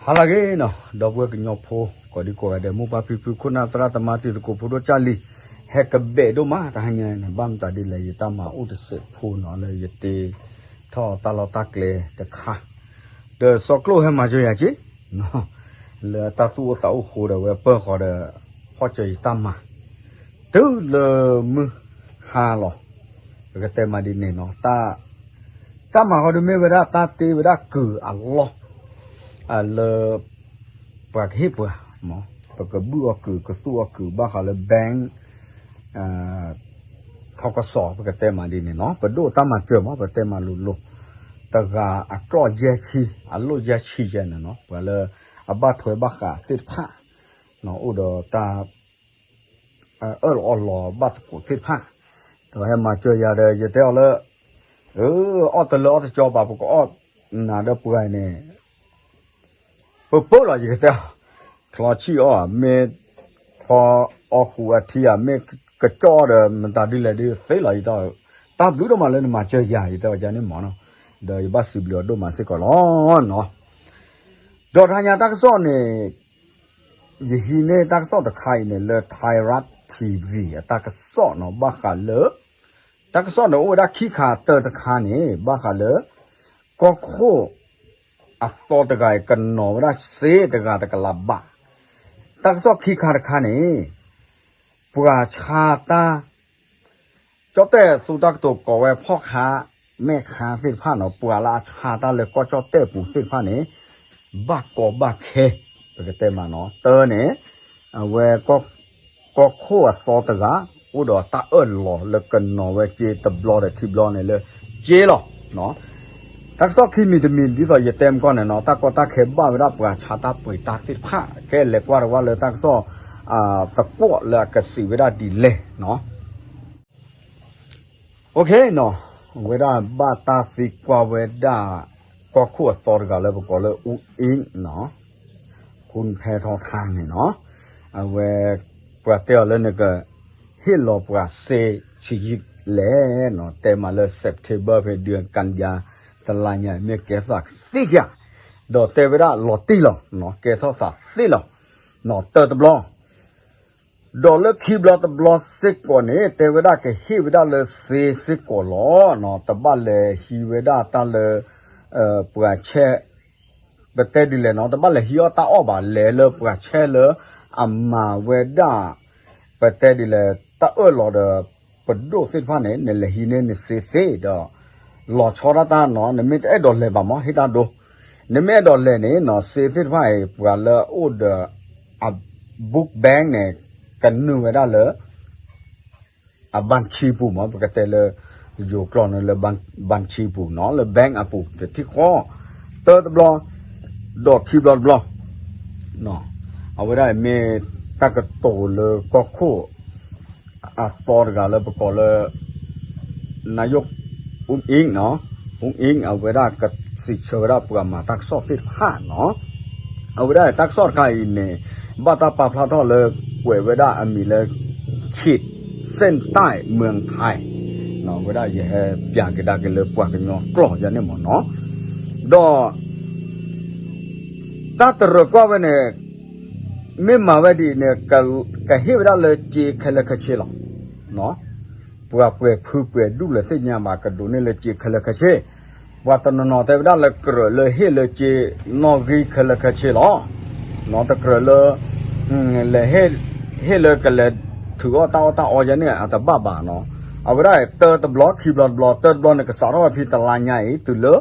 ဟါလၢအဂ့ၤနီၤ, ဒီပုၢ်ဝဲၢ်ကညီဖိ ကိးဒံကိးဂၤဒဲး မိၢ်ပၢ်ဖံဖု ခိၣ်နၢ်သရၣ်သမါ တံၤသကိးဖိဒိၣ်ကၢ်လံၤ, ဟဲကဘဲးဒိၣ်မး တဟါညါန့ၣ် ဘၣ်မတၤဒ်လဲၣ် ယတၢ်မၤအိၣ်တစဲးဖိနီၤ လၢယတ့ထီၣ်တၢ်လီၢ်တၢ်ကျဲတခါ, ဒီးစီၤကျိၣ်ဟဲမၤစၢၤယၤက့ၤ လၢတၢ်သူၣ်အိၣ်သးအိၣ်ဃိဒီး ဝဲပၢၢ်ဃီဒီး ဖီၣ်စၢၤယတၢ်မၤ တုၤလၢမုၢ်ဟါလီၤ, ပကတဲမးဒ်န့ၣ်နီၤ, တၢ်မၤဃီဒုးမ့ၢ်ဝဲဒၣ်တၢ်တ့ဝဲဒၣ်ကုာ်အလီၢ် လၢ ပှၤကဟ့ၣ်ပှၤမး, ပကဘုၣ်အီၣ်ကုာ် ကသူၣ်အီၣ်ကုာ် ဘၣ်ဃးလၢ bank ထီၣ်ကစီၣ် ပကတဲမးဒ်န့ၣ်နီၤ, ပဒိၣ်တၢ်မၤစၢၤမး ပတဲမးလိၤလိၤ, တဂၤအကျီၢ်ယဲၢ်ဆံ အလိၣ်ယဲၢ်ဆံယဲၢ်န့ၣ်နီၤ, ပှၤလၢအဘၣ်ထွဲဘၣ်ဃးသ့ၣ်တဖၣ် အိၣ်ဒီးတၢ် အၢၣ်လီၤအီလီၤဘၣ်သကိးသ့ၣ်တဖၣ်, ဒီးဟဲမၤစၢၤယၤဒီး ယတဲအီၤလၢ အၢ အီၣ်တလၢအီၣ်တကၠီဘၣ် ပကအီၣ်နၤဒီးပှၤအံၤန့ၣ် ပပၢၢ်လီၤ ယကတဲအီၤ, ချီဆံၣ်အီၣ်ဧါ မ့ၢ်ဖီအီၣ်ဃုာ်အထံဧါ မ့ၢ်ကကၠီၣ်အီၣ်ဒီး မတၤဒ်လဲၣ်ဒ်သ့လီၤ ယတဲအီၤ, တၢ်ဘျုးဒိၣ်မးလၢနမၤစၢၤယၤ ယတဲအီၤယၤန့ၣ်မးနီၤ, ဒီးယဘၣ်စံးဘျုးအီၤဒိၣ်မးစ့ၢ်ကီးလီၤနီၤ. ဒီးတဟါညါတၢ်ကစီၣ်န့ၣ် ယဟံးန့ၢ်တၢ်ကစီၣ်တခါအံၤန့ၣ် လၢ Thai Rat T V အတၢ်ကစီၣ်နီၤ ဘၣ်ဃးလၢ တၢ်ကစီၣ်န့ၣ်အိၣ်ဝဲဒၣ်ခံခါ တၢတခါန့ၣ် ဘၣ်ဃးလၢ ကီၢ်ခိၣ်အသီတဂၤအံၤ ကနီၤဝဲဒၣ်စ့တဂၤတကလးဘး, တၢ်ကစီၣ်ခံခါတခါန့ၣ် ပှၤဆါတၢ် ကၠီၣ်တဲၣ်သူတၢ်ကတိၤကိးဝဲဖီၣ်ခါ မဲၣ်ခါသ့ၣ်တဖၣ်နီၤ ပှၤလၢအဆါတၢ်လၢကီၢ်ကၠီၣ်တဲၣ်ပူၤသ့ၣ်တဖၣ်န့ၣ် ဘၣ်ကီဘၣ်ခဲ ပကတဲမးနီၤ တၢ်န့ၣ် အဝဲ ကီၢ်ခိၣ်အသီတဂၤ အိၣ်ဒီးတၢ်အၢၣ်လီၤလၢကနီၤဝဲစ့တဘျီဒီးခံဘျီန့ၣ်လၢ စ့လီၤ တၢ်ကစီၣ်ခံမံၤတမံၤ ဒ်သိးယတဲမကီၢ်န့ၣ်နီၤ တၢ်ကီတၢ်ခဲဘၣ်ဝဲဒၣ်ပှၤဆါတၢ်ပှ့ၤတၢ်သ့ၣ်တဖၣ် ကဲလဲၤကွၢ်တဝၢ်လၢတၢ်ကစီၣ် သကွီၣ်လၢအကစံးဝဲဒၣ်ဒ်လဲၣ်နီၤ. ဝဲဒၣ်ဘၣ်တၢ်သံကွၢ်ဝဲဒၣ် ကီၢ်ခိၣ်အသီတဂၤလၢပကိးလၢ အူအ့ၣ်နီၤ ခူဖဲထီထါန့ၣ်နီၤ အဝဲ ပှၤတဲအီၤလၢနက ဟ့ၣ်လီၤပှၤစ့ဆံးယံာ်လဲၣ်နီၤ တဲမးလၢ September ဖဲဒုးကၣ်ယါ တလါညါ မ့ၢ်ကဲသးသ့ယါ ဒီးတဲဝဲဒၣ်လီၤတံၢ်လီၤ ကဲထီၣ်သးသ့လီၤ တၢတဘျီ ဒီးလၢခံဘျီတဘျီစ့ၢ်ကီးန့ၣ် တဲဝဲဒၣ်ကဟ့ၣ်ဝဲဒၣ်လၢစ့စ့ၢ်ကီးလီၤ. တဘၣ်လဲၤဟံးဝဲဒၣ်တၢ်လၢ ပှၤဆဲး ပတဲဒ်လဲၣ်နီၤ တဘၣ်လဲၤဟံးအီၣ်တၢ်အီၣ်ဘၣ် လဲၤလၢပှၤဆဲးလၢအမၤဝဲဒၣ် ပတဲဒ်လဲၣ် တၢ်အၢၣ်လီၤဒီး ပဒိၣ်သ့ၣ်တဖၣ်န့ၣ် နလဲၤဟံးန့ၢ်နစ့သ့ဒီး လီၤဆီဒၣ်တၢ်နီၤ နမ့ၢ်တအဲၣ်ဒိးလဲၤဘၣ်မး ဟ့ၣ်တၢ်ဒိ နမ့ၢ်အဲၣ်ဒိးလဲၤန့ၣ်နီၤ စ့သ့ၣ်တဖၣ်အံၤ ပှၤလၢအအိၣ်ဒီး အ book bank န့ၣ် ကနုာ်ဝဲဒၣ်လၢ အဘၣ်ဆံပူၤမး ပကတဲလၢ ယိၤကျိာ်န့ၣ်လၢ ဘၣ်ဆံပူၤနီၤ လၢ bank အပူၤ တထံၣ်ဃီ တၢတဘျီ ဒီးခံဘျီတဘျီ အဝဲဒၣ်မ့ၢ်တၢ်ကတိၤလၢကီၢ်ခိၣ် အသီတဂၤလၢပကိးလၢ နၢယိၣ် အူအ့ၣ်နီၤ အူအ့ၣ် အဝဲဒၣ်ကစံးဆၢဝဲဒၣ်ပှၤမၤတၢ်ကစီၣ်သ့ၣ်တဖၣ်နီၤ အဝဲဒၣ်တၢ်ကစီၣ်တခါအံၤန့ၣ် ဘၣ်တၢ်ပာ်ဖျါထီၣ်လၢ ကွဲးဝဲဒၣ်အမံၤလၢ ခေတ် เส้นใต้เมืองไทย အဝဲဒၣ်ယဟဲပျးကဒါက့ၤလၢပှၤကညီကျိာ်ယါန့ၣ်မ့ၢ်နီၤ ဒီး တၢ်တရၢၢ်ကွၢ်ဝဲန့ၣ် မ့ၢ်မၤဝဲဒ်အံၤန့ၣ် ကဟ့ၣ်ဝဲဒၣ်လၢစ့ခဲလၢာ်ခဲဆ့လီၤ. ပှၤပှဲၤဖုပှဲၤဒူၣ်လဲၣ်သ့ၣ်ညါဘၣ် ကဒိးန့ၢ်လၢစ့ခဲလၢာ်ခဲဆ့, ပှၤတနီၤနီၤတဲဝဲဒၣ်လၢကြၢးလၢဟ့ၣ်လၢစ့နီၣ်ဂံၢ်ခဲလၢာ်ခဲဆ့လီၤ. တကြၢးလၢ လဲၤ ဟ့ၣ်လၢကလဲၤထုးအီၣ်တၢ်အီၣ်တၢ်အီယါန့ၣ် အတဘၣ်ဘၣ်နီၤ. အဝဲဒၣ်တၢတဘျီခံဘျီတဘျီ တၢတဘျီန့ၣ်ကစးထီၣ်ဝဲဖဲတလါညါအံၤ တုၤလၢ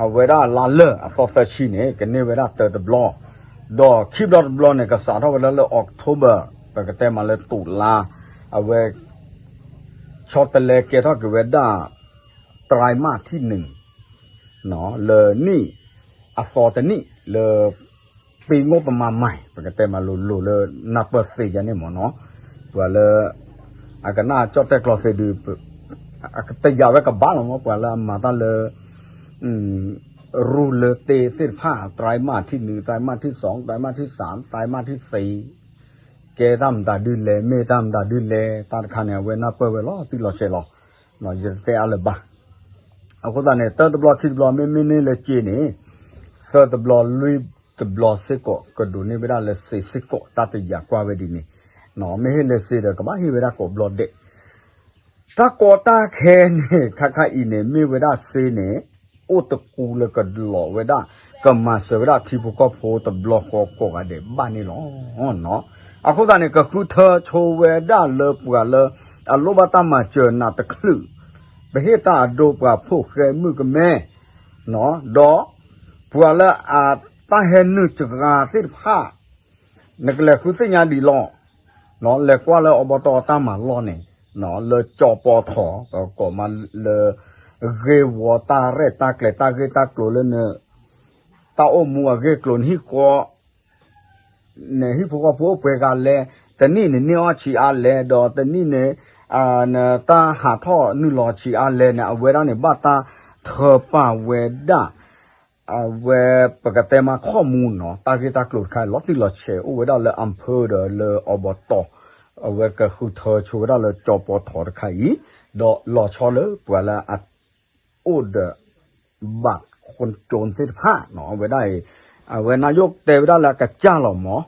အဝဲဒၣ်လါလၢာ်အသီသၢဆံန့ၣ် ကန့ၢ်ဝဲဒၣ်တၢတဘျီ, ဒီးခံဘျီတဘျီန့ၣ် ကစးထီၣ်ဝဲဒၣ်လၢ October ပကတဲမးလၢတုၤလါ, အဝဲ ဆီတလဲကဲထီၣ်က့ၤဝဲဒၣ် ไตรมาสที่หนึ่ง လၢနံၣ်အသီတနံၣ်လၢ ปีงบประมาณใหม่ ပကတဲမးလိၤလိၤလၢနၢ်ပၢၢ်သ့ယါန့ၣ်မ့ၢ်နီၤ, ပှၤလၢ အကနၣ်ကၠီၣ်တဲၣ်ကျီသ့ဒုး အကတယာ်ဝဲကဘၣ်လီၤမ့ၢ် ပှၤလၢအမၤတၢ်လၢ ရူၢ်လၢတ့သ့ၣ်တဖၣ် ไตรมาสที่หนึ่ง ไตรมาสที่สอง ไตรมาสที่สาม ไตรมาสที่สี่ ကဲတၢ်မတၤဒုလဲၣ် မ့ၢ်တၢ်မတၤဒုလဲၣ် တၢ်တခါန့ၣ် အဝဲနၢ်ပၢၢ်ဝဲလီၤတံၢ်လီၤဆဲးလီၤ, ယတတဲအါလၢၤဘၣ်. အဃိသတးန့ၣ် တၢတဘျီခံတဘျီ မ့မ့ၢ်န့ၢ်လၢစ့န့ၣ် သၢတဘျီလွံၢ် တဘျီစ့ၢ်ကီး ကဒိးန့ၢ်ဝဲဒၣ်လၢစ့စ့ၢ်ကီး တၢ်တယာ်ကွၢ်ဝဲဒ်န့ၣ်, မ့ၢ်ဟ့ၣ်လၢစ့ဒီး ကဘၣ်ဟ့ၣ်ဝဲဒၣ်ကိးဘျီဒဲး တၢ်ကီတၢ်ခဲန့ၣ် ခါခါအံၤန့ၣ် မ့ၢ်ဝဲဒၣ်စ့န့ၣ် အိၣ်တကူလၢကလီၤဝဲဒၣ် ကမၤစၢၤဝဲဒၣ်ထံဖိကီၢ်ဖိတဘျီဃီကိးဂၤဒဲးဘၣ်န့ၣ်လီၤ. အဃိသတးန့ၣ် ကဃုထၢဆိဝဲဒၣ်လၢပှၤလၢ အလိၣ်ဘၣ်တၢ်မၤစၢၤနးတချုး, ပဟ့ၣ်တၢ်အဒိပှၤဖိၣ်ဃဲမုၣ်ကမဲ, ဒီး ပှၤလၢအတၢ်ဟဲနုာ်စှၤသ့ၣ်တဖၣ် နကလဲၤဃုသ့ၣ်ညါဒံးလီၤ. လဲၤကွၢ်လၢအဘီတီအတၢ်မၤလီၢ်န့ၣ် လၢကၠီပီထီၣ် ပကိးမးလၢ ဂ့ၢ်ဝီတၢ်ရဲၣ်တၢ်ကျဲၤ တၢ်ဂ့ၢ်တၢ်ကျိၤလၢန တၢ်အိၣ်မူအဂ့ၢ်ကျိၤ နဟံၣ်ဃီ နဟံၣ်ဖိဃီဖိအိၣ်ပှဲၤဂၤလဲၣ်, တနံၣ်န့ၣ်န့ၢ်အီၣ်ဆံးအါလဲၣ်, ဒီးတနံၣ်န့ၣ် နတၢ်ဟးထီၣ်နုာ်လီၤဆံးအါလဲၣ်န့ၣ် အဝဲဒၣ်န့ၣ် ဘၣ်တၢ်ထၢပာ်ဝဲဒၣ် အဝဲပကတဲမးခီၣ်မူနီၤ တၢ်ဂ့ၢ်တၢ်ကျိၤတခါ လီၤတံၢ်လီၤဆဲးအိၣ်ဝဲဒၣ်လၢအဖၢဒီးလၢအဘီတီၢ်, အဝဲကဃုထၢဆိဝဲဒၣ်လၢကၠီပီထီၣ်တခါအံၤ, ဒီးလီၤဆီလၢပှၤလၢအ အိၣ်ဒီး ဘၣ်ခိၣ်ကၠိသ့ၣ်တဖၣ်နီၤ အဝဲဒၣ်အံၤ အဝဲနၢ်ယိၣ်တဲဝဲဒၣ်လၢအကစၢ်လီၤမး,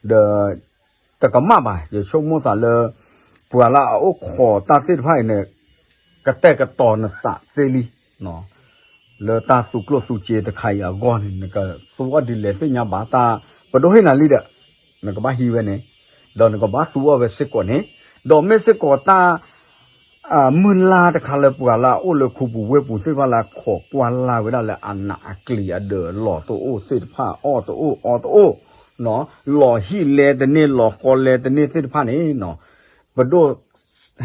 ဒီး တကမၣ်ဘၣ် ယဆိကမိၣ်သးလၢ ပှၤလၢအအိၣ်ခိးတၢ်သ့ၣ်တဖၣ်အံၤန့ၣ် ကတဲာ်ကတီၤနသးသ့လံ လၢတၢ်သူကျိၣ်သူစ့တခါအံၤအဂီၢ်န့ၣ် နကသူအီၤဒ်လဲၣ်သ့ၣ်ညါဘၣ်တၢ် ပဒိၣ်ဟ့ၣ်နၤလံဒီး နကဘၣ်ဟံးဝဲန့ၣ်, ဒီးနကဘၣ်သူအီၤဝဲစ့ၢ်ကီးန့ၣ်, ဒီးမ့ၢ်စ့ၢ်ကီးတၢ် မုၢ်လၢ်တခါလၢပှၤလၢအအိၣ်လၢခူပူၤဝ့ၢ်ပူၤသ့ၣ်တဖၣ်လၢအခိးကွၢ်လၢ်ဝဲဒၣ်လၢအနးအကျံၤအဒၢးလီၤတအိၣ်သ့ၣ်တဖၣ် အီၣ်တအိၣ်အီတအိၣ်, လီၤဟံၣ်လဲတန့ၢ် လီၤဃီလဲတန့ၢ်သ့ၣ်တဖၣ်န့ၣ်, ပဒိၣ်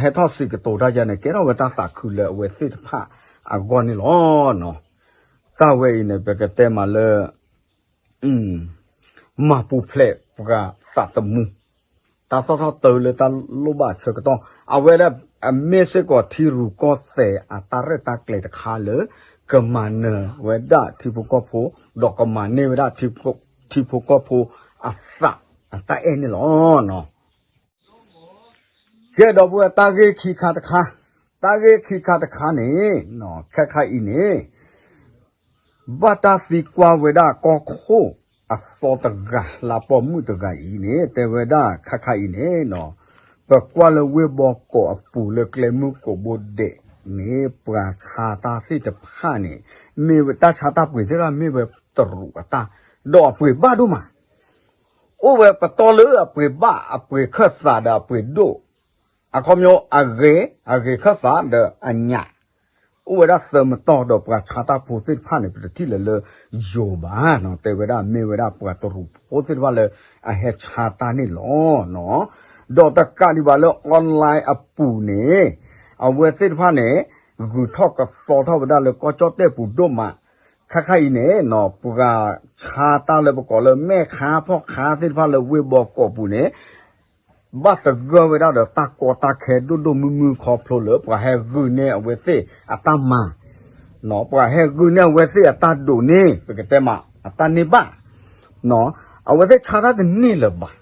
ဟဲထီၣ်စံးကတိၤတၢ်ယၤန့ၣ် ကဲထီၣ်ဝဲတၢ်သးခုလၢအဝဲသ့ၣ်တဖၣ်အဂီၢ်န့ၣ်လီၤ. တၢ်ဝဲအံၤန့ၣ် ပကတဲမးလၢ မၤပူၤဖျဲးပှၤသးသမူ, တၢ်သီၣ်ထီၣ်တၢ်လၢတၢ်လိၣ်ဘၣ်အဆၢကတီၢ်, အဝဲဒၣ်အမ့ၢ်စ့ၢ်ကီးထံရူၢ်ကီၢ်သဲး အတၢ်ရဲၣ်တၢ်ကျဲၤတခါလၢ ကမၤနၢၤဝဲဒၣ်ထံဖိကီၢ်ဖိ, ဒီးကမၤန့ၢ်ဝဲဒၣ်ထံဖိကီၢ်ဖိအသးအတၢ်အဲၣ်န့ၣ်လီၤ. ကဲဒီပုၢ်ဝဲၢ် တၢ်ဂ့ၢ်ခံခါတခါ, တၢ်ဂ့ၢ်ခံခါတခါန့ၣ် ခဲခါအံၤန့ၣ် ဘၣ်တၢ်သံကွၢ်ဝဲဒၣ်ကီၢ်ခိၣ်အသီတဂၤ လၢပိာ်မုၣ်တဂၤအံၤန့ၣ် တဲဝဲဒၣ်ခဲခါအံၤန့ၣ် ပကွၢ်လၢဝ့ၢ်ဘီကီးအပူၤလၢကျဲမုၢ်ကိးဘိဒဲးန့ၣ် ပှၤဆါတၢ်သ့ၣ်တဖၣ်န့ၣ် မ့ၢ်ဝဲတၢ်ဆါတၢ်ပှ့ၤသ့ၣ်တဖၣ်မ့ၢ်ဝဲတရူးအတၢ်, ဒီးအပှ့ၤဘၣ်ဒိၣ်မး အိၣ်ဝဲပတီၢ်လၢအပှ့ၤဘၣ်အပှ့ၤခၢၣ်သးဒီးအပှ့ၤဒိၣ်, အခီပညီအဂ့ၤ, အဂ့ၤခၢၣ်သးဒီးအညၣ်, အိၣ်ဝဲဒၣ်သၢမတီၢ်ဒီးပှၤဆါတၢ်ဖိသ့ၣ်တဖၣ်န့ၣ် ပတထံၣ်လၢၤလၢယိၤဘၣ်နီၤ, တဲဝဲဒၣ်မ့ၢ်ဝဲဒၣ်ပှၤတရူးဖိသ့ၣ်တဖၣ်လၢအဟဲဆါတၢ်န့ၣ်လီၤ. ဒီးတကးဒံးဘၣ်လၢ online အပူၤန့ၣ် အဝဲသ့ၣ်တဖၣ်န့ၣ် ဂုၤထီၣ်ကသီထီၣ်ဝဲဒၣ်လၢကီၢ်ကၠီၣ်တဲၣ်ပူၤဒိၣ်မး, ခဲခါအံၤန့ၣ်နီၤ ပှၤဆါတၢ်လၢပကိးလၢမဲၣ်ခါဖီၣ်ခါသ့ၣ်တဖၣ်လၢဝ့ၢ်ဘီကီးပူၤန့ၣ် ဘၣ်သဂၢၢ်ဝဲဒၣ်ဒီးတၢ်ကီတၢ်ခဲဒိၣ်ဒိၣ်မုၢ်မုၢ်ခီဖျိလၢပှၤဟဲဂုာ်န့ၢ်အဝဲသ့ၣ်အတၢ်မၤ, ပှၤဟဲဂုာ်န့ၢ်အဝဲသ့ၣ်အတၢ်ဒိးန့ၢ် ပကတဲမးအတၢ်န့ၢ်ဘၣ်, အဝဲသ့ၣ်ဆါတၢ်တန့ၢ်လၢၤဘၣ်.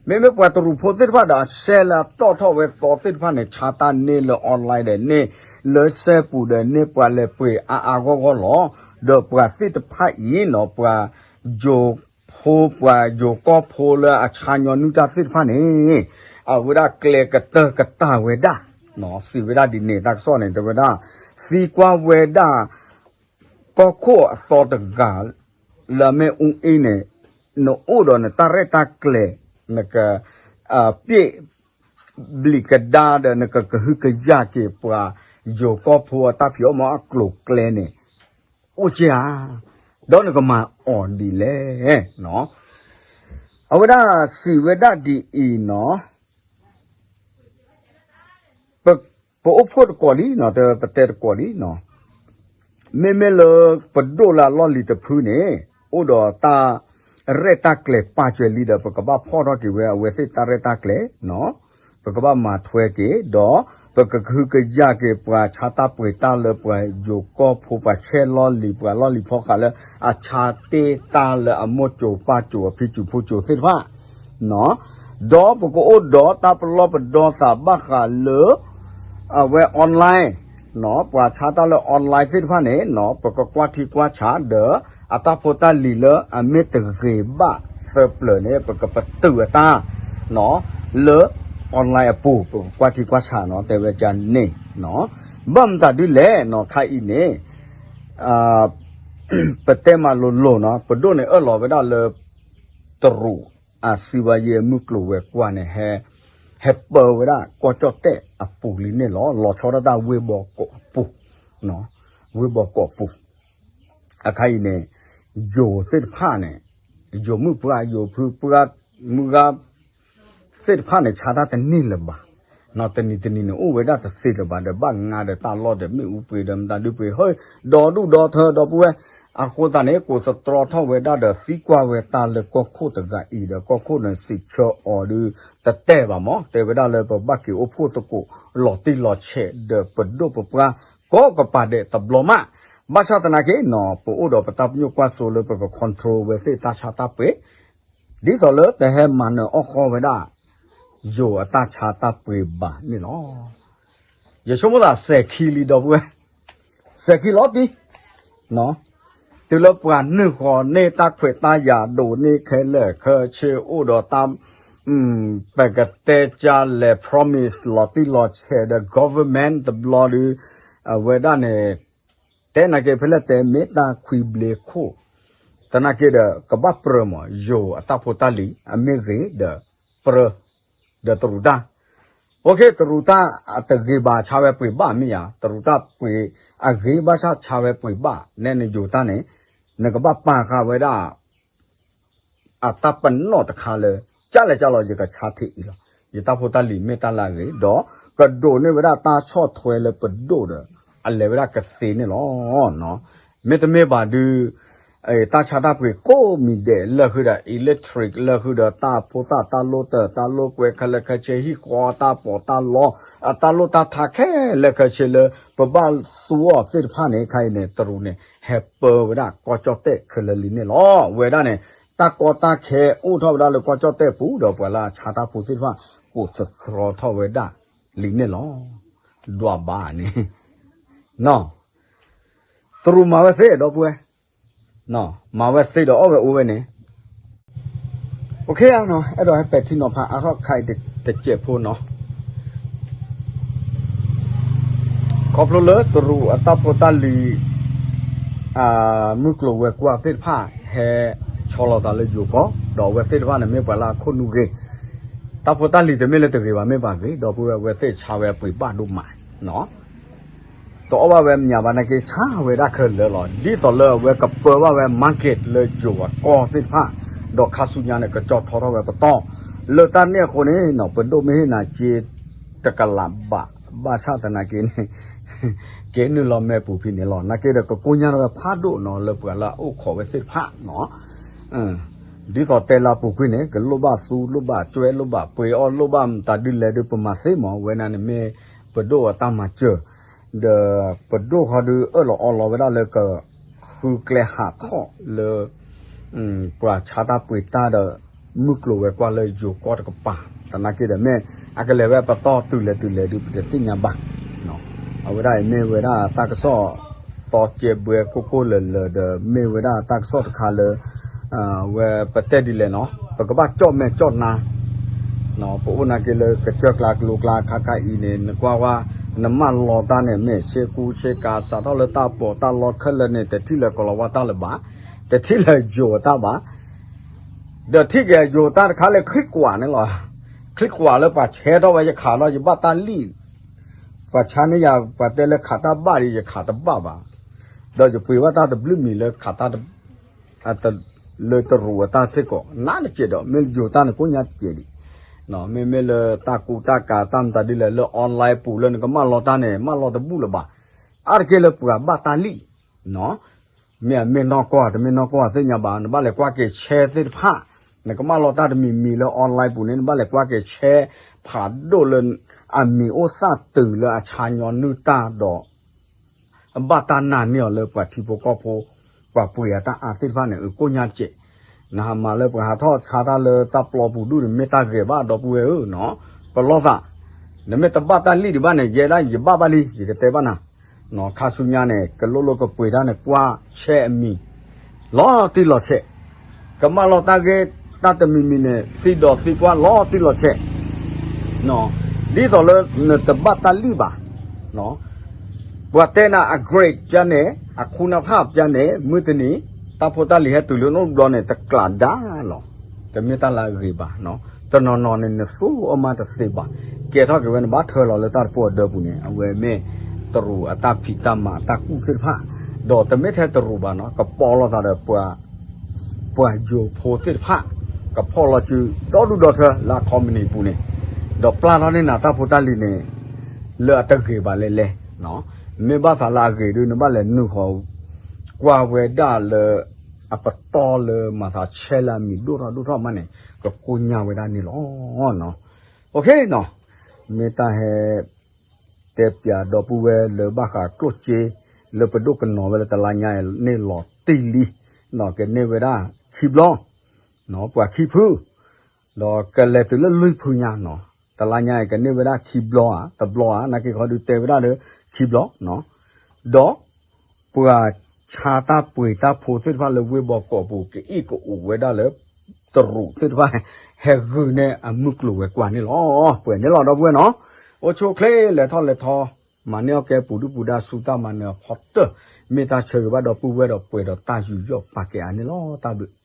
မ့မ့ၢ်ပှၤတရူးဖိသ့ၣ်တဖၣ်ဒီး အဆဲလၢအတီၣ်ထီၣ်ဝဲသီသ့ၣ်တဖၣ်န့ၣ် ဆါတၢ်န့ၢ်လၢ online ဒီးန့ၢ်, လၢစဲပူၤဒီးန့ၢ် ပှၤလဲၤပှ့ၤအါအါဂီၢ်ဂီၢ်လီၤ. ဒီးပှၤသ့ၣ်တဖၣ်အံၤနီၤ ပှၤယိၤဖိ ပှၤယိၤကီၢ်ဖိလၢအဆါညီနုၢ်တၢ်သ့ၣ်တဖၣ်န့ၣ် အဝဲဒၣ်ကျဲကတၢၢ်ကတၢၢ်ဝဲဒၣ်, စံးဝဲဒၣ်ဒ်န့ၣ် တၢ်ကစီၣ်န့ၣ် တဲဝဲဒၣ် သံကွၢ်ဝဲဒၣ် ကီၢ်ခိၣ်အသီတဂၤ လၢအမ့ၢ်အူအ့န့ၣ် နအိၣ်ဒီးနတၢ်ရဲၣ်တၢ်ကျဲၤ နက ပ့ၣ် ဘျံးကဒါဒီး နကကဟုကယာ်က့ၤပှၤယိၤကီၢ်ဖိအတၢ်ဖံးအီၣ်မၤအီၣ်အကျိၤအကျဲန့ၣ် အိၣ်က့ဧါ, ဒီးနကမၤအီၤဒ်လဲၣ်. အဝဲဒၣ်စံးဝဲဒၣ်ဒ်အံၤနီၤ ပအိၣ်ဖှိၣ်တကိးလံနီၤ ပတဲတကိးလံနီၤ, မ့မ့ၢ်လၢပဒိၣ်လၢအလီၢ်လံၤတဖုန့ၣ် အိၣ်ဒီးတၢ်ရဲၣ်တၢ်ကျဲၤပာ်စၢၤလံဒီး ပကဘၣ်ဖီၣ်ထီၣ်က့ၤဝဲအဝဲသ့ၣ်တၢ်ရဲၣ်တၢ်ကျဲၤနီၤ, ပကဘၣ်မၤထွဲက့ၤ ဒီးပကဟုကယာ်က့ၤပှၤဆါတၢ်ပှ့ၤတၢ်လၢပှၤယိၤကီၢ်ဖိ ပှၤဆဲးလီၢ်လံၤ ပှၤလီၢ်လံၤဖီဃာ်လၢအဆါတ့ၢ်တၢ်လၢအမိၢ်စိၤပၢ်စိၤအဖံးစူၤဖိစိၤသ့ၣ်တဖၣ် ဒီးပကအိၣ်ဒီးတၢ်ပလီၢ်ပဒီသးဘၣ်ဃးလၢ အဝဲ online နီၤ ပှၤဆါတၢ်လၢ online သ့ၣ်တဖၣ်န့ၣ်နီၤ ပကကွၢ်ထံကွၢ်ဆးဒီး အတၢ်ဖိတၢ်လံၤလၢအမ့ၢ်တဂ့ၤဘၣ်သၢပျၢၤန့ၣ် ပကပတုာ်အတၢ် လၢ online အပူၤ ပကကွၢ်ထံကွၢ်ဆးနီၤ တဲဝဲဒ်န့ၣ်နီၤ. ဘၣ်မတၤဒ်လဲၣ်နီၤ ခါအံၤန့ၣ် ပတဲမးလိၤလိၤနီၤ ပဒိၣ်န့ၣ်အၢၣ်လီၤဝဲဒၣ်လၢ တရူးအစံးဘၣ်ယဲၢ်မုၢ်ကျိၤဝဲၤကွာ်န့ၣ် ဟဲ ဟဲပၢဝဲဒၣ်ကီၢ်ကၠီၣ်တဲၣ်အပူၤလံန့ၣ်လီၤ. လီၤဆီဒၣ်တၢ်ဝ့ၢ်ဘီကီးအပူၤ ဝ့ၢ်ဘီကီးအပူၤ အခါအံၤန့ၣ် ယိၤသ့ၣ်တဖၣ်န့ၣ် ယိၤမုၣ်ပှၢ် ယိၤဖုပှၢ် မုၢ်ဂၤ သ့ၣ်တဖၣ်န့ၣ် ဆါတၢ်တန့ၢ်လၢၤဘၣ်. နီၢ်တနံၤတနံၤန့ၣ်အိၣ်ဝဲဒၣ်တသ့လၢၤဘၣ်ဒီး ဘၣ်ငါဒီးတၢ်လီၢ်ဒီးမ့ၣ်အူပှ့ၤဒီးမတၤဒုပှ့ၤ ဟဲ ဒီဒူၣ်ဒီထၢဒီပုၢ်ဝဲၢ် အဃိသတးန့ၣ် ကိးသတြီထီၣ်ဝဲဒၣ်ဒီးသံကွၢ်ဝဲတၢ်လၢကီၢ်ခိၣ်တဂၤအံၤဒီး ကီၢ်ခိၣ်န့ၣ်စံးဆၢအီၤဒုး တတဲဘၣ်မး တဲဝဲဒၣ်လၢပဘၣ်က့ၤအိၣ်ဖှိၣ်သကိးလီၤတံၢ်လီၤဆဲးဒီးပဒိၣ်ပပှၢ် ကိးကပၤဒဲးတဘျီမး ဘၣ်ဆၣ်သနာ်က့နီၤ ပအိၣ်ဒီးပတၢ်ပညိၣ်ကွၢ်စိလၢပက control ဝဲသ့ၣ်တၢ်ဆါတၢ်ပှ့ၤ ဒ်သိးလၢတဟဲမၤနၢၤအီၣ်ဃီဝဲဒၣ် ယိၤအတၢ်ဆါတၢ်ပှ့ၤဘၣ်န့ၣ်လီၤ. ယဆိကမိၣ်သးစဲးခံလံဒီပုၢ်ဝဲၢ် စဲးခံလီၤတံၢ် တုၤလၢပှၤနုာ်ဃီၤန့ၢ်တၢ်ခွဲးတၢ်ယာ်ဒိးန့ၢ်ခဲလၢာ်ခဲဆ့အိၣ်ဒီးတၢ် ပကတဲကလဲၤ promise လီၤတံၢ်လီၤဆဲးဒီး government တဘျီဒုး အဝဲဒၣ်န့ၣ် တဲနာ်က့ဖဲလဲၣ်တဲမ့ၢ်တၢ်ခွံဘျ့ခိၣ် သနာ်က့ဒီး ကဘၣ်ပြၢမး ယိၤအတၢ်ဖိတၢ်လံၤ အမ့ၢ်ဂ့ၤဒီး ပြၢ ဒီးတရူးတၢ် OK တရူးတၢ်အတဂ့ၤဘၣ်ဆါဝဲပှ့ၤဘၣ်မ့ၢ်ဧါ တရူးတၢ်ပှ့ၤအဂ့ၤဘၣ်ဆၣ်ဆါဝဲပှ့ၤဘၣ် နဲနယိၤတၢ်န့ၣ် နကဘၣ်ပာ်ဃာ်ဝဲဒၣ် အတၢ်ပနီၣ်တခါလၢ ကလဲၤကလီၤ ယကဆါထဲအံၤလီၤ. ယတၢ်ဖိတၢ်လံၤမ့ၢ်တၢ်လၢအဂ့ၤ ဒီးကဒိးန့ၢ်ဝဲဒၣ်တၢ်ဆီၣ်ထွဲလၢပဒိၣ်ဒီး အလဲၤဝဲဒၣ်ကသ့န့ၣ်လီၤ. မ့တမ့ၢ်ဘၣ်ဒုး တၢ်ဆါတၢ်ပှ့ၤကိးမံၤဒဲးလၢဃုာ်ဒီး electric လၢဃုာ်ဒီး တၢ်ဖိသၣ်တၢ်လိၣ်တၢၢ် တၢ်လိၣ်ကွဲခဲလၢာ်ခဲဆ့ ဟံၣ်ဃီတၢ်ပီးတၢ်လီ အတၢ်လိၣ်တၢ်ထါခဲလၢာ်ခဲဆ့လၢ ပဘၣ်သူအီၤသ့ၣ်တဖၣ်န့ၣ် ခါအံၤန့ၣ် တရူးန့ၣ် ဟဲပၢဝဲဒၣ်ကီၢ်ကၠီၣ်တဲၣ်ခဲလၢာ်လံန့ၣ်လီၤ. ဝဲဒၣ်န့ၣ် တၢ်ကီတၢ်ခဲအိၣ်ထီၣ်ဝဲဒၣ်လၢကီၢ်ကၠီၣ်တဲၣ်ပူၤဒီးပှၤလၢအဆါတၢ်ဖိသ့ၣ်တဖၣ် ကိးသတြီထီၣ်ဝဲဒၣ်လံန့ၣ်လီၤ. ဒွးဘၣ်န့ၣ် တရူးမၤဝဲသ့ဒီပုၢ်ဝဲၢ် မၤဝဲသ့ဒီးအီၣ်ဝဲအိၣ်ဝဲန့ၣ် OK အဲၣ်ဒိးဟဲပဲာ်ထံနီၤဖးအါထီၣ်ခါအံၤတစဲးဖိနီၤ ခီဖျိလၢတရူးအတၢ်ဖိတၢ်လံၤ မုၢ်ကျိၤဝဲၤကွာ်သ့ၣ်တဖၣ် ဟဲဆီလီၤသးလၢယိၤကီၢ် ဒီးအဝဲသ့ၣ်တဖၣ်န့ၣ်မ့ၢ်ပှၤလၢအခိၣ်နူာ်ဂ့ၤ တၢ်ဖိတၢ်လံၤတမ့ၢ်လၢတဂ့ၤဘၣ်မ့ၢ်ဘၣ်ဂ့ၤ ဒီပုၢ်ဝဲၢ် အဝဲသ့ၣ်ဆါဝဲပှ့ၤဘၣ်ဒိၣ်မး တအီၣ်ဘၣ်ဝဲမညါဘၣ်နာ်က့ ဆါဝဲဒၣ်ခဲလၢာ်လီၤ. ဒ်သိးလၢအဝဲကပၢဘၣ်ဝဲ market လၢယိၤအကီၢ်သ့ၣ်တဖၣ် ဒီးခါဆူညါန့ၣ် ကကၠီထီထီၣ်ဝဲပတီၢ် လၢတၢ်န့ၣ်အဃိန့ၣ်နီၤ ပဒိၣ်မ့ၢ်ဟ့ၣ်နၤစ့တကလးဘး ဘၣ်ဆၣ်သနာ်က့န့ၣ် က့ၤနုာ်လီၤမဲာ်ပူၤဖဲန့ၣ်လီၤ. နာ်က့ဒီးကကိညါထီၣ်ဝဲဖးဒိၣ်နီၤ လၢပှၤလၢအအိၣ်ခိးဝဲသ့ၣ်တဖၣ်နီၤ ဒ်သိးတဲလၢအပူၤကွံာ်န့ၣ် ကလိၣ်ဘၣ်သူ လိၣ်ဘၣ်ကွဲ လိၣ်ဘၣ်ပှ့ၤအီၣ် လိၣ်ဘၣ်မတၤဒ်လဲၣ်ဒုး ပမၤသ့မး ဝဲဒၣ်န့ၣ်မ့ၢ်ပဒိၣ်အတၢ်မၤစၢၤ ဒီးပဒိၣ်ဃီဒုးအၢၣ်လီၤအီလီၤဝဲဒၣ်လၢက ဃုကျဲဟးထီၣ်လၢ ပှၤဆါတၢ်ပှ့ၤတၢ်ဒီး မုၢ်ကျိၤဝဲၤကွာ်လၢယိၤကီၢ်တကပၤ သနာ်က့ဒီးမ့ၢ် အကလဲၤဝဲပတီၢ်တုၤလဲၤတုၤလဲၤဒုး ပတသ့ၣ်ညါဘၣ် အဝဲဒၣ်အံၤမ့ၢ်ဝဲဒၣ်တၢ်ကစီၣ် သီကဲဘှဲကိၢ်ကိၢ်လၢၤလၢၤဒီး မ့ၢ်ဝဲဒၣ်တၢ်ကစီၣ်တခါလၢ ဝဲပတဲဒ်လဲၣ်နီၤ ပကဘၣ်ကၠီၣ်မဲာ်ကၠီၣ်နါ ပအိၣ်နာ်က့လၢကစၢၢ်ကျါကလိကျါခါခါအံၤန့ၣ် နကွၢ်ဝဲ နမၢလီၤတၢ်န့ၣ် မ့ၢ်ဆ့ကူဆ့ကၤ စးထီၣ်လၢတၢ်ပီးတၢ်လီခဲလၢာ်န့ၣ် တထံၣ်လၢကီၤလၤဝါတၢ်လၢၤဘၣ်, တထံၣ်လၢယိၤတၢ်ဘၣ်, ဒီးထံၣ်က့ၤယိၤတၢ်တခါလၢချံကွၢ်န့ၣ်လီၤ. ချံကွၢ်လၢပှၤဆဲထီၣ်ဝဲယခးဒီးယဘၣ်တၢ်လံၣ်, ပှၤဆါန့ၢ်ယၤ ပှၤတဲလၢခးတၢ်ဘၣ်ဒီး ယခးတဘၣ်ဘၣ်, ဒီးယပှ့ၤဘၣ်တၢ်တဘျုးမံၤလၢခးတၢ် လၢတရူးအတၢ်စ့ၢ်ကီး နးတကဲးဒီး မ့ၢ်ယိၤတၢ်န့ၣ်ကိးညါတကဲးဒံး, မ့မ့ၢ်လၢတၢ်ကူတၢ်ကၤတၢ်မတၤဒ်လဲၣ် လၢ online ပူၤလၢနကမၢလီၤတၢ်န့ၣ် မၢလီၤတဘူၣ်လၢၤဘၣ်, အါတက့ၢ်လၢပှၤဘၣ်တၢ်လံၣ်, မ့ၢ်အမ့ၢ်နီၢ်ကီၢ်တမ့ၢ်နီၢ်ကီၢ်သ့ၣ်ညါဘၣ် နဘၣ်လဲၤကွၢ်က့ၤဆဲသ့ၣ်တဖၣ်, နကမၢလီၤတၢ်တမံၤမံၤလၢ online ပူၤန့ၣ် နဘၣ်လဲၤကွၢ်က့ၤဆဲဖးဒိၣ်လၢ အမံၤအိၣ်သၣ်တုၤလၢအဆါညီနုၢ်တၢ်ဒီး ဘၣ်တၢ်နာ်န့ၢ်အီၤလၢပှၤထံဖိကီၢ်ဖိ, ပှၤပှ့ၤအတၢ်အါသ့ၣ်တဖၣ်န့ၣ် အကိးညါတကဲး, နဟးမၤလၢပှၤဟးထီၣ်ဆါတၢ်လၢတၢ်ပျီပူၤဒူၣ်န့ၣ် မ့ၢ်တၢ်ဂဲၤဘၣ်ဒီပုၢ်ဝဲၢ်ဧၢ, ပလီၢ်သး, နမ့ၢ်တဘၣ်တၢ်လံၣ်ဒံးဘၣ်န့ၣ် ယဲဒၣ်ယဘၣ်ဘၣ်လံ ယကတဲဘၣ်နၤ, ခါဆူညါန့ၣ် ကလိၣ်လိၣ်ကပှ့ၤတၢ်န့ၣ် ကွၢ်ဆဲအမံၤ, လီၤတံၢ်လီၤဆဲး, ကမၣ်လီၤတၢ်ဂ့ၢ်တၢ်တမံၤမံၤန့ၣ် သံဒီးသံကွၢ်လီၤတံၢ်လီၤဆဲး, ဒ်သိးလၢနတဘၣ်တၢ်လံၣ်ဘၣ်, ပှၤတဲနၤအ grade ပျါန့ၣ် အခိၣ်နၢ်ဖးပျါန့ၣ် မုၢ်တနံၤ တၢ်ဖိတၢ်လံၤဟဲတုၤလၢနအိၣ်ဘျီန့ၣ် တကျးဒါလီၤ, တမ့ၢ်တၢ်လၢအဂ့ၤဘၣ်, တနီၤနီၤန့ၣ် နသူအီၤမးတသ့ဘၣ်, ကဲထီၣ်က့ၤဝဲန့ၣ် ဘၣ်ထၢလီၤလၢတၢ်တပိၢ်အဒၢပူၤန့ၣ် အဝဲမ့ၢ်တရူးအတၢ်ဖံးတၢ်မၤအတၢ်ကူၣ်သ့ၣ်တဖၣ်, ဒီးတမ့ၢ်ထဲတရူးဘၣ်နီၤ ကပီလီၤသးဒီးပှၤ ပှၤယိၤဖိသ့ၣ်တဖၣ် ကဖီၣ်လီၤစုဒီဒူၣ်ဒီထၢလၢအခီပနံၣ်အပူၤန့ၣ်, ဒီးပျၢ်ထီၣ်န့ၢ်နၤတၢ်ဖိတၢ်လံၤန့ၣ် လၢအတဂ့ၤဘၣ်လဲၣ်လဲၣ်, မ့ၢ်ဘၣ်သးလၢအဂ့ၤဒုး နဘၣ်လဲၤနုာ်ဃီၤ ကွၢ်ဝဲဒၣ်လၢ အပတီၢ်လၢမၤသးဆဲလၢအမံၤဒိၣ်ထီၣ်ဒိၣ်ထီၣ်မးန့ၣ် ကကိညၢ်ဝဲဒၣ်န့ၣ်လီၤ. မ့ၢ်တၢ်ဟဲ တဲပၠးဒီပုၢ်ဝဲၢ်လၢဘၣ်ဃးကျိၣ်စ့ လၢပဒိၣ်ကနီၤဝဲလၢတလါညါအံၤန့ၣ်လီၤတံၢ်လံ, ကန့ၢ်ဝဲဒၣ်ခံဘျီ, ပှၤခံဖု, ဒီးကလဲၤတုၤလၢလွံၢ်ဖုညါနီၤ, တလါညါအံၤကန့ၢ်ဝဲဒၣ်ခံဘျီဧါ တဘျီဧါ နာ်က့ခီဒုးတဲဝဲဒၣ်လၢခံဘျီ, ဒီး ပှၤဆါတၢ်ပှ့ၤတၢ်ဖိသ့ၣ်တဖၣ်လၢဝ့ၢ်ဘီကီးပူၤ ကအ့ၣ်ကအိၣ်ဝဲဒၣ်လၢ တရူးသ့ၣ်တဖၣ် ဟဲဂုာ်န့ၢ်အမုၢ်ကျိၤဝဲၤကွာ်န့ၣ်လီၤ. ပှဲၤန့ၣ်လီၤ ဒီပုၢ်ဝဲၢ်နီၤ, အိၣ်ဆူၣ်အိၣ်ချ့ လဲၤထီၣ်လဲၤထီ မၤန့ၢ်အီၣ်ကဲပူၤဒုၣ်ပူၤဒါဆူတၢ်မၤနၢၤအဖီတၢၢ်, မ့ၢ်တၢ်ဆၢဂ့ၤဘၣ်ဒီပုၢ်ဝဲၢ်ဒီးပှဲၤဒီးတၢ်ယူးယီၣ်ပာ်ကဲအါန့ၣ်လီၤ. တၢ်ဘျုး